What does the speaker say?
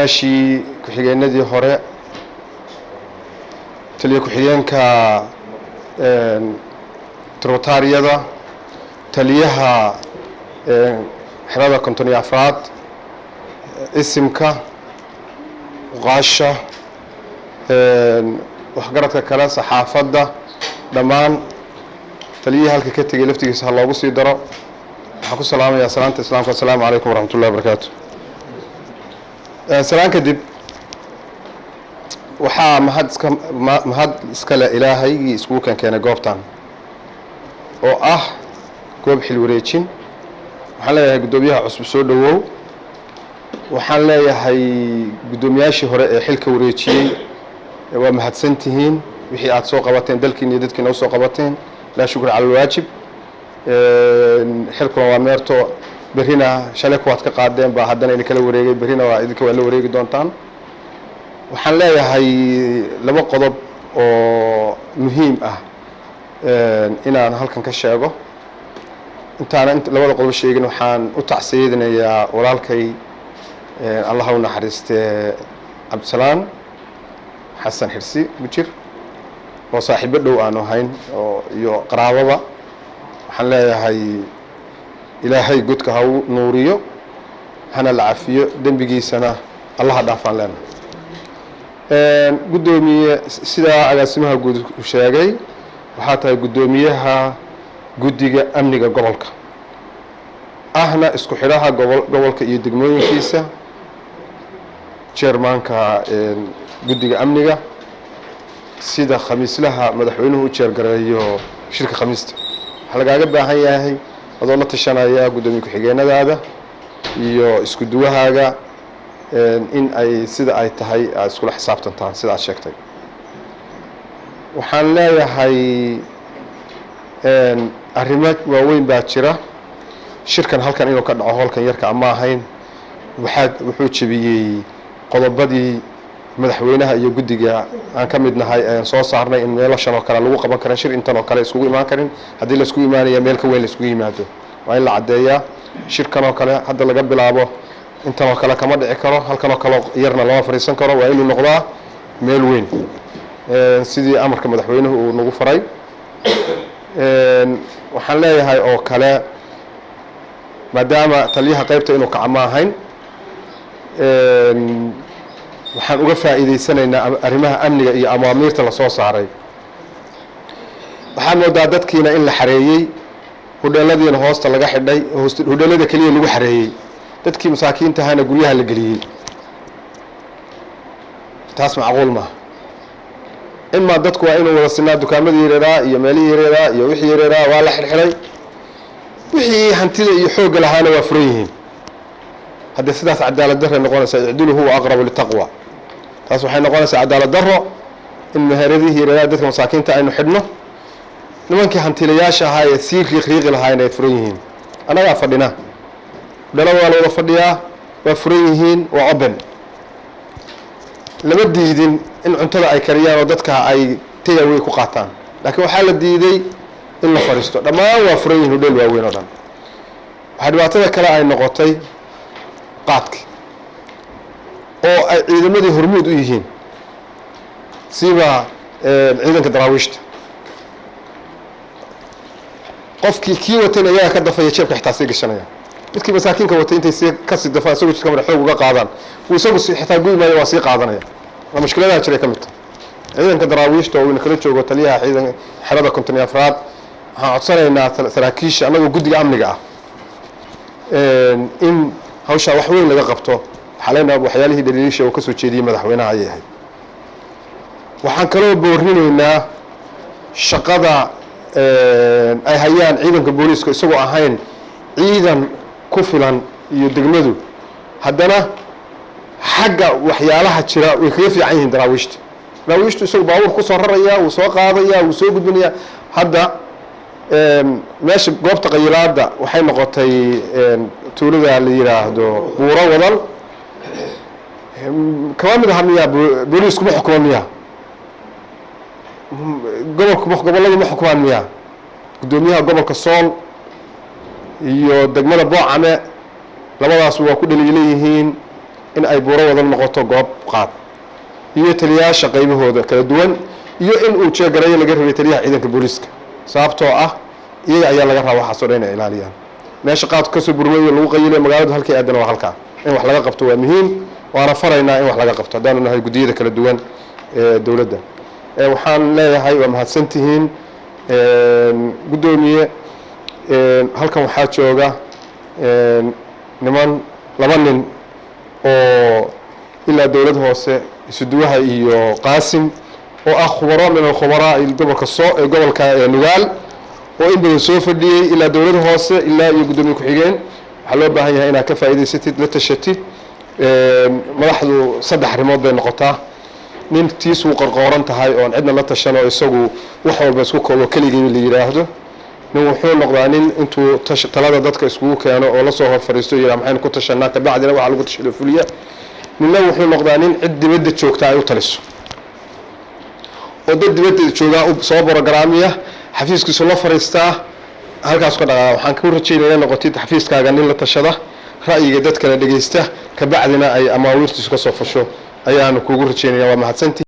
Shii ku-xigeenadii hore, taliya ku-xigeenka trotariyada, taliyaha xerada 54aad, isimka, uqaasha, waxgaradka kale, saxaafadda dhammaan, taliyihii halka ka tegay laftigiisa ha loogu sii daro. Waxaan ku salaamayaa salaanta Islaamka: assalaamu calaykum waraxmat ullahi wabarakaatu. Salaan kadib, waxaa mahad iska mahad iskale Ilaahaygii iskugu keenkeenay goobtan oo ah goob xil wareejin. Waxaan leeyahay guddoomiyaha cusub, soo dhowow. Waxaan leeyahay guddoomiyaashii hore ee xilka wareejiyey, waa mahadsan tihiin wixii aad soo qabateen, dalkiina iyo dadkiina usoo qabateen. Laa shukra cala alwaajib, xilkuna waa meerto. Berrina shalay kuwaad ka qaadeen baa haddana idinkala wareegay, berrina waa idinka waa la wareegi doontaan. Waxaan leeyahay laba qodob oo muhiim ah inaan halkan ka sheego. Intaana labada qodob sheegin, waxaan u tacsiyadinayaa walaalkay, Allah u naxariistee, Cabdisalaan Xasan Xirsi Bujir, oo saaxiibo dhow aanu ahayn oo iyo qaraababa. Waxaan leeyahay Ilaahay godka ha u nuuriyo, hana la cafiyo, dembigiisana Allaha dhaafaan leenahay. Guddoomiye, sidaa agaasimaha guud u sheegay, waxaa tahay guddoomiyaha guddiga amniga gobolka, ahna isku xidhaha gobolka iyo degmooyinkiisa, chairmanka guddiga amniga, sida khamiislaha madaxweynuhu u chairgareeyo shirka Khamiista. Waxaa lagaaga baahan yahay, adoo la tashanaya guddoomiye ku-xigeenadaada iyo isku duwahaaga, in ay sida ay tahay aad iskula xisaabtantaan sida aad sheegtay. Waxaan leeyahay arrimo waaweyn baa jira. Shirkan halkan inuu ka dhaco holkan yarka ma ahayn. Waxaa wuxuu jebiyey qodobadii madaxweynaha iyo guddiga aan ka mid nahay aan soo saarnay, in meelo shan oo kale lagu qaban karin shir, intan oo kale iskugu imaan karin. Haddii la iskugu imaanaya, meel ka weyn la iskugu yimaado. Waa in la caddeeyaa shirkan oo kale hadda laga bilaabo intan oo kale kama dhici karo, halkan oo kale yarna lama fadhiisan karo. Waa inuu noqdaa meel weyn, sidii amarka madaxweynuhu uu nagu faray. Waxaan leeyahay oo kale, maadaama taliyaha qaybta inuu kaca ma ahayn, waxaan uga faa'iidaysanaynaa arrimaha amniga iyo amaamiirta lasoo saaray. Waxaa moodaa dadkiina in la xareeyey, hudheeladiina hoosta laga xidhay, hudheelada keliya lagu xareeyey, dadkii masaakiintahana guryaha la geliyey. Taas macquul maaha. Imaa dadku waa inuu wada sinaa. Dukaamadii yareeraa iyo meelihii yareeraa iyo wixii yareeraa waa la xidhxidhay, wixii hantida iyo xoogga lahaana waa furan yihiin. Haddee sidaas cadaalad darray noqonaysaa. اعدلوا هو أقرب للتقوى. Taas waxay noqonaysaa cadaalad darro, in meheradihii yareeraa dadka masaakiinta aynu xidhno, nimankii hantilayaasha ahaa ee sii riiqriiqi lahaayna ay furan yihiin. Annagaa fadhina, hudheelada waa la wada fadhiyaa, waa furan yihiin, waa open. Lama diidin in cuntada ay kariyaan oo dadka ay takeaway ku qaataan, laakiin waxaa la diiday in la fadhiisto. Dhammaan waa furan yihiin hudheel waaweyn oo dhan. Waxaa dhibaatada kale ay noqotay qaadki, oo ay ciidamadii hormuud u yihiin, siba ciidanka Daraawiishta. Qofkii kii watayna iyaga ka dafaya, jeebka xitaa sii gashanaya. Midkii masaakiinka watay intay sii kasii dafaan, isagoo jidka mara xoog uga qaadaan, wuu isagu xitaa guyi maayo, waa sii qaadanaya. Waa mushkiladaha jiray ka mid tahay. Ciidanka Daraawiishta oo ina kala joogo taliyaha ciidan xerada 54aad, waxaan codsanaynaa saraakiisha, annagoo guddiga amniga ah, in hawshaa wax weyn laga qabto. Waxaa waxyaalihii dhaliiliisha uu kasoo jeediyey madaxweynaha ayay ahayd. Waxaan kaloo boorinaynaa shaqada ay hayaan ciidanka booliiska, isagoo ahayn ciidan ku filan iyo degmadu, haddana xagga waxyaalaha jira way kaga fiican yihiin Daraawiishta. Daraawiishtu isagu baabuur kusoo raraya, wuu soo qaadaya, wuu soo gudbinaya. Hadda meesha goobta qayilaada waxay noqotay tuulada la yidhaahdo Buuro Wadal. Kama mid aha miyaa? Booliisku ma xukuma miyaa? Gobolku, gobolladu ma xukumaan miyaa? Guddoomiyaha gobolka Sool iyo degmada Boocame labadaas waa ku dhaliilan yihiin. In ay Buuro Wadal noqoto goob qaad, iyo taliyayaasha qaybahooda kala duwan, iyo in uu jeegarayo laga rabay taliyaha ciidanka booliiska, sababtoo ah iyaga ayaa laga rabaa waxaasoo dhan inay ilaaliyaan. Meesha qaadku kasoo burmay lagu qayilay magaaladu halkay aadana waa halkaa. In wax laga qabto waa muhiim, waana faraynaa in wax laga qabto haddaanu nahay guddiyada kala duwan ee dowladda. Waxaan leeyahay waa mahadsantihiin, guddoomiye. Halkan waxaa jooga niman, laba nin oo ilaa dowlad hoose, isuduwaha iyo Qaasim, oo ah khubaro min alkhubaraa gobolka soo gobolka Nugaal, oo in badan soo fadhiyey, ilaa dowlad hoose ilaa iyo guddoomiye ku-xigeen. Waxaa loo baahan yahay inaad ka faa'iidaysatid, la tashatid. Madaxdu saddex arrimood bay noqotaa: nin tiisuu qorqooran tahay oon cidna la tashano, isagu wax walba isku koobo, keligii la yidhaahdo. Nin wuxuu noqdaa nin intuu talada dadka iskugu keeno oo lasoo hor fadhiisto, yidhaha maxaynu ku tashanaa, kabacdina waxaa lagu tashado fuliya. Ninna wuxuu noqdaa nin cid dibadda joogta ay u taliso, oo dad dibadda joogaa soo borogaraamiya, xafiiskiisu la fadhiistaa, halkaas ka dhaqaaqa. Waxaan ku rajaynaya inay noqotid xafiiskaaga nin la tashada, ra'yiga dadkana dhegaysta, kabacdina ay amaawiirtiisu ka soo fasho ayaanu kuugu rajaynaya. Waa mahadsantihi.